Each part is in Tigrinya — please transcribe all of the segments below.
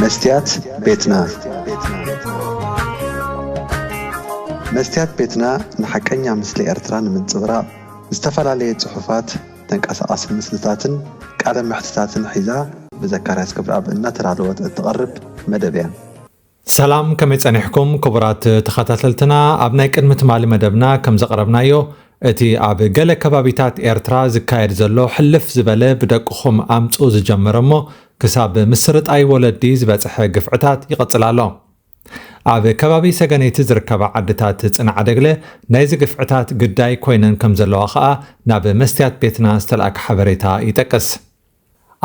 መስትያት ቤትና። መስትያት ቤትና ንሓቀኛ ምስሊ ኤርትራ ንምንጽብራቕ ዝተፈላለየ ጽሑፋት፣ ተንቀሳቓሲ ምስልታትን ቃለ መሕትታትን ሒዛ ብዘካርያስ ክብረኣብ እናተዳለወት እትቐርብ መደብ እያ። ሰላም፣ ከመይ ጸኒሕኩም ክቡራት ተኸታተልትና? ኣብ ናይ ቅድሚ ትማሊ መደብና ከም ዘቕረብናዮ፣ እቲ ኣብ ገለ ከባቢታት ኤርትራ ዝካየድ ዘሎ ሕልፍ ዝበለ ብደቅኹም ኣምጽኡ ዝጀመረ እሞ ክሳብ ምስርጣይ ወለዲ ዝበጽሐ ግፍዕታት ይቕጽል ኣሎ። ኣብ ከባቢ ሰገነይቲ ዝርከባ ዓድታት ጽንዓደግለ ናይዚ ግፍዕታት ግዳይ ኮይነን ከም ዘለዋ ኸኣ ናብ መስትያት ቤትና ዝተላእከ ሓበሬታ ይጠቅስ።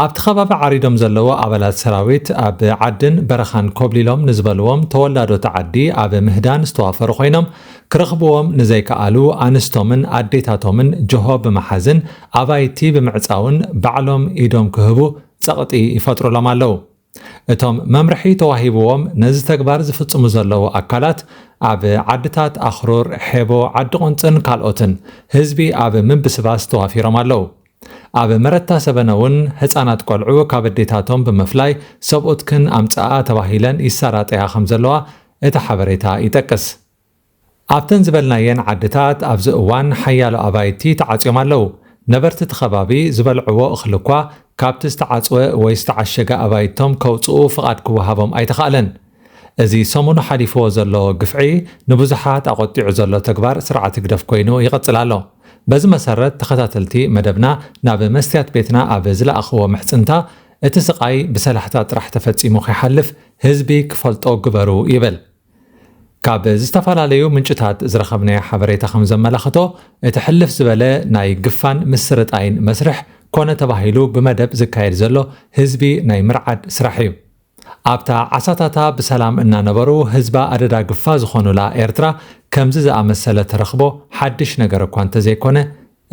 ኣብቲ ከባቢ ዓሪዶም ዘለዉ ኣባላት ሰራዊት ኣብ ዓድን በረኻን ኮብሊሎም ንዝበልዎም ተወላዶቲ ዓዲ ኣብ ምህዳን ዝተዋፈሩ ኮይኖም፣ ክረኽብዎም ንዘይከኣሉ ኣንስቶምን ኣዴታቶምን ጅሆ ብምሓዝን ኣባይቲ ብምዕጻውን ባዕሎም ኢዶም ክህቡ ጸቕጢ ይፈጥሩሎም ኣለዉ። እቶም መምርሒ ተዋሂብዎም ነዚ ተግባር ዝፍጽሙ ዘለዉ ኣካላት ኣብ ዓድታት ኣኽሩር፣ ሔቦ፣ ዓዲ ቁንጽን ካልኦትን ህዝቢ ኣብ ምብስባስ ተዋፊሮም ኣለዉ። ኣብ መረታ ሰበነ እውን ህጻናት ቆልዑ ካብ ኣዴታቶም ብምፍላይ ሰብኡትክን ኣምጽኣ ተባሂለን ይሰራጠያ ከም ዘለዋ እቲ ሓበሬታ ይጠቅስ። ኣብተን ዝበልናየን ዓድታት ኣብዚ እዋን ሓያሎ ኣባይቲ ተዓጽዮም ኣለዉ። ነበርቲ እቲ ከባቢ ዝበልዕዎ እኽሊ እኳ ካብቲ ዝተዓጽወ ወይ ዝተዓሸገ ኣባይቶም ከውጽኡ ፍቓድ ክወሃቦም ኣይተኻእለን። እዚ ሰሙኑ ሓሊፍዎ ዘሎ ግፍዒ ንብዙሓት ኣቖጢዑ ዘሎ ተግባር ስርዓት ህግደፍ ኮይኑ ይቕጽል ኣሎ። በዚ መሰረት ተኸታተልቲ መደብና ናብ መስትያት ቤትና ኣብ ዝለኣኽዎ ምሕጽንታ፣ እቲ ስቓይ ብሰላሕታ ጥራሕ ተፈጺሙ ከይሓልፍ ህዝቢ ክፈልጦ ግበሩ ይብል። ካብ ዝተፈላለዩ ምንጭታት ዝረኸብናዮ ሓበሬታ ከም ዘመላኽቶ፣ እቲ ሕልፍ ዝበለ ናይ ግፋን ምስርጣይን መስርሕ ኮነ ተባሂሉ ብመደብ ዝካየድ ዘሎ ህዝቢ ናይ ምርዓድ ስራሕ እዩ። ኣብታ ዓሳታታ ብሰላም እናነበሩ ህዝባ ኣደዳ ግፋ ዝኾኑላ ኤርትራ ከምዚ ዝኣመሰለ ተረኽቦ ሓድሽ ነገር እኳ እንተዘይኮነ፣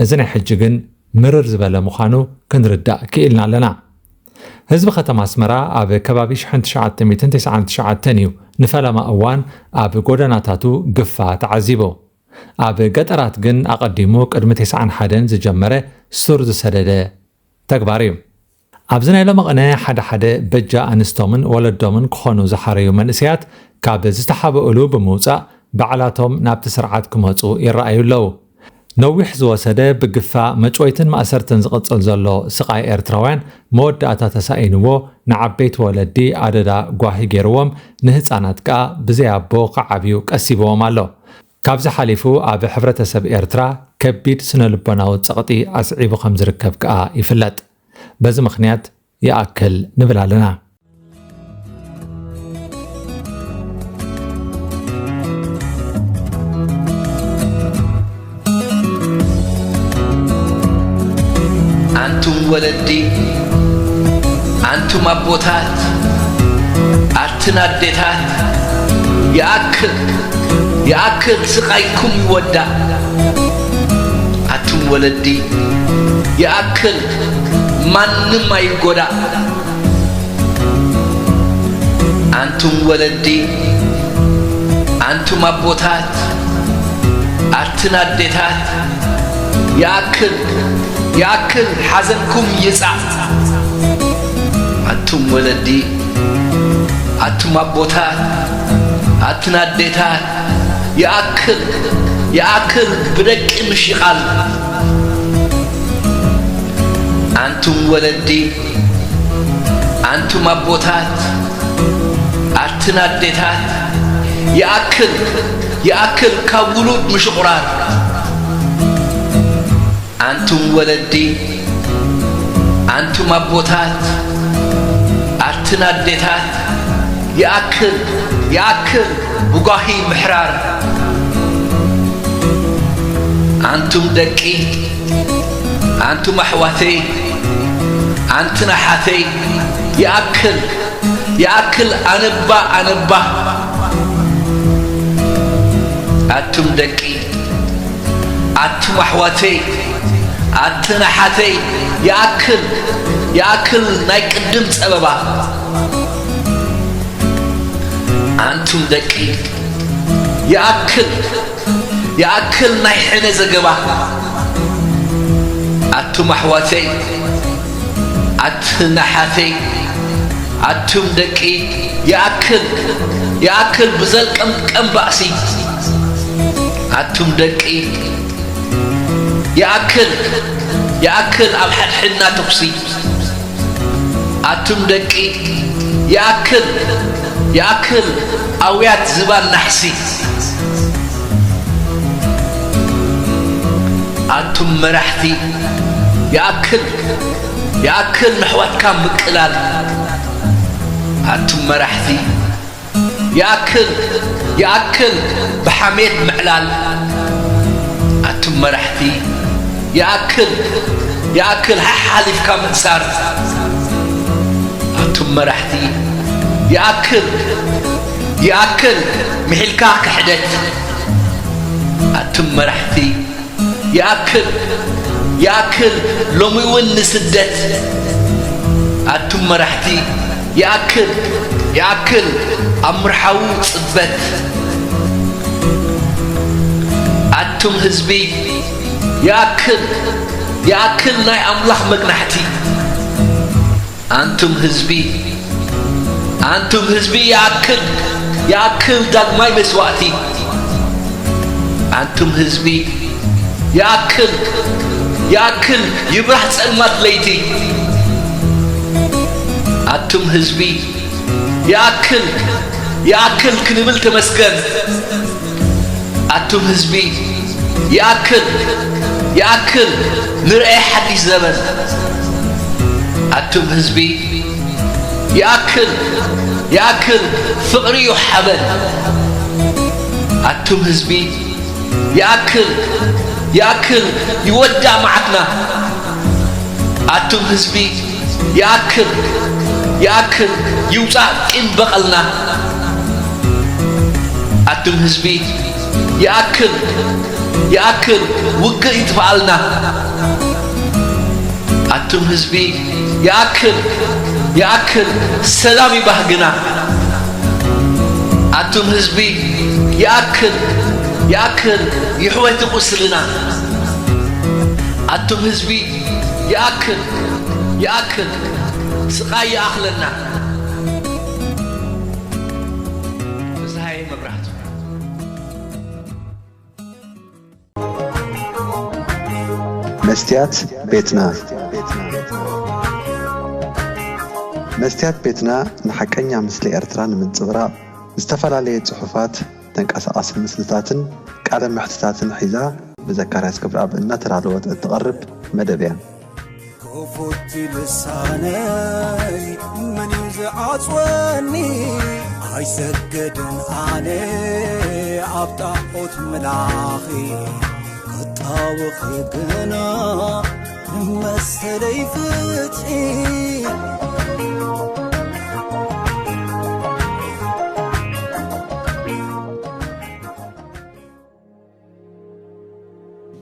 እዚ ናይ ሕጂ ግን ምርር ዝበለ ምዃኑ ክንርዳእ ክኢልና ኣለና። ህዝቢ ከተማ ኣስመራ ኣብ ከባቢ ሽሕን ትሽዓተ ሚእትን ተስዓን ትሽዓተን እዩ ንፈለማ እዋን ኣብ ጎደናታቱ ግፋ ተዓዚቡ። ኣብ ገጠራት ግን ኣቐዲሙ ቅድሚ ተስዓን ሓደን ዝጀመረ ሱር ዝሰደደ ተግባር እዩ። ኣብዚ ናይ ሎሚ ቅነ ሓደ ሓደ በጃ ኣንስቶምን ወለዶምን ክኾኑ ዝሓረዩ መንእሰያት ካብ ዝተሓብእሉ ብምውጻእ ባዕላቶም ናብቲ ስርዓት ክመጹ ይረኣዩ ኣለዉ። ነዊሕ ዝወሰደ ብግፋ መጭወይትን ማእሰርትን ዝቕጽል ዘሎ ስቓይ ኤርትራውያን መወዳእታ ተሳኢንዎ ንዓበይቲ ወለዲ ኣደዳ ጓሂ ገይርዎም ንህጻናት ከኣ ብዘይ ኣቦ ክዓብዩ ቀሲብዎም ኣሎ። ካብዚ ሓሊፉ ኣብ ሕብረተሰብ ኤርትራ ከቢድ ስነ ልቦናዊ ጸቕጢ ኣስዒቡ ከም ዝርከብ ከኣ ይፍለጥ። በዚ ምኽንያት ይኣክል ንብል ኣለና። ኣንቱም ወለዲ፣ ኣንቱም ኣቦታት፣ ኣትን ኣዴታት፣ ይኣክል፣ ይኣክል፣ ስቓይኩም ይወዳእ። ኣቱም ወለዲ፣ ይኣክል፣ ማንም ኣይጎዳእ። ኣንቱም ወለዲ፣ ኣንቱም ኣቦታት፣ ኣትን ኣዴታት፣ ይኣክል፣ ይኣክል፣ ሓዘንኩም ይጻእ። ኣቱም ወለዲ፣ ኣቱም ኣቦታት፣ ኣትን ኣዴታት፣ ይኣክል፣ ይኣክል፣ ብደቂ ምሽቓል። ኣንቱም ወለዲ፣ ኣንቱም ኣቦታት፣ ኣትን ኣዴታት፣ ይኣክል፣ ይኣክል ካብ ውሉድ ምሽቑራር። ኣንቱም ወለዲ፣ ኣንቱም ኣቦታት፣ ኣትን ኣዴታት፣ ይኣክል፣ ይኣክል ብጓሂ ምሕራር። ኣንቱም ደቂ፣ ኣንቱም ኣሕዋተይ፣ ኣንትን ኣሓተይ፣ ይኣክል፣ ይኣክል ኣነባ፣ ኣነባ። ኣቱም ደቂ፣ ኣቱም ኣሕዋተይ፣ ኣትን ኣሓተይ፣ ይኣክል፣ ይኣክል ናይ ቅድም ጸበባ። ኣንቱም ደቂ፣ ይኣክል፣ ይኣክል ናይ ሕነ ዘገባ። ኣቱም ኣሕዋተይ፣ ኣትን ኣሓተይ፣ ኣቱም ደቂ ይኣክል፣ ይኣክል ብዘልቀምቀም ባእሲ። ኣቱም ደቂ ይኣክል፣ ይኣክል ኣብ ሓድሕድና ተኹሲ። ኣቱም ደቂ ይኣክል፣ ይኣክል ኣውያት ዝባን ናሕሲ። ኣቱም መራሕቲ ይኣክል፣ ይኣክል ንሕዋትካ ምቅላል። ኣቱም መራሕቲ ይኣክል፣ ይኣክል ብሓሜት ምዕላል። ኣቱም መራሕቲ ይኣክል፣ ይኣክል ሓሓሊፍካ ምእሳር። ኣቱም መራሕቲ ይኣክል፣ ይኣክል ምሒልካ ክሕደት። ኣቱም መራሕቲ ይኣክል፣ ይኣክል ሎሚ እውን ንስደት። ኣቱም መራሕቲ ይኣክል፣ ይኣክል ኣብ ምርሓዊ ጽበት። ኣቱም ህዝቢ ይኣክል፣ ይኣክል ናይ ኣምላኽ መግናሕቲ። ኣንቱም ህዝቢ፣ ኣንቱም ህዝቢ ይኣክል፣ ይኣክል ዳግማይ መስዋእቲ። ኣንቱም ህዝቢ ይኣክል፣ ይኣክል ይብራህ ጸልማት ለይቲ። ኣቱም ህዝቢ ይኣክል፣ ይኣክል ክንብል ተመስገን። ኣቱም ህዝቢ ይኣክል፣ ይኣክል ንርኤ ሓድሽ ዘበን። ኣቱም ህዝቢ ይኣክል፣ ይኣክል ፍቕሪ እዩ ሓበን። ኣቱም ህዝቢ ይኣክል፣ ይኣክል ይወዳእ መዓትና። ኣቱም ህዝቢ ይኣክል፣ ይኣክል ይውጻእ ቂም በቐልና። ኣቱም ህዝቢ ይኣክል፣ ይኣክል ውግእ ይጥፍኣልና። ኣቱም ህዝቢ ይኣክል፣ ይኣክል ሰላም ይባህግና። ኣቱም ህዝቢ ይኣክል፣ ይኣክል ይሕወት ቁስልና። ኣቱም ህዝቢ ይኣክል፣ ይኣክል ስቓይ ይኣኽለና። ፍስሃየ መብራህቱ። መስትያት ቤትና። መስትያት ቤትና ንሓቀኛ ምስሊ ኤርትራ ንምንጽብራቕ ዝተፈላለየ ጽሑፋት፣ ተንቀሳቓሲ ምስልታትን ቃለ መሕትታትን ሒዛ ብዘካርያስ ክብረኣብ እናተዳለወት እትቐርብ መደብ እያ። ክፉት ልሳነይ መን እዩ ዝዓጽወኒ? ኣይሰግድን ኣነ ኣብ ጣዖት ምላኺ ክጣወኺ ግና ንመሰለይ ፍትሒ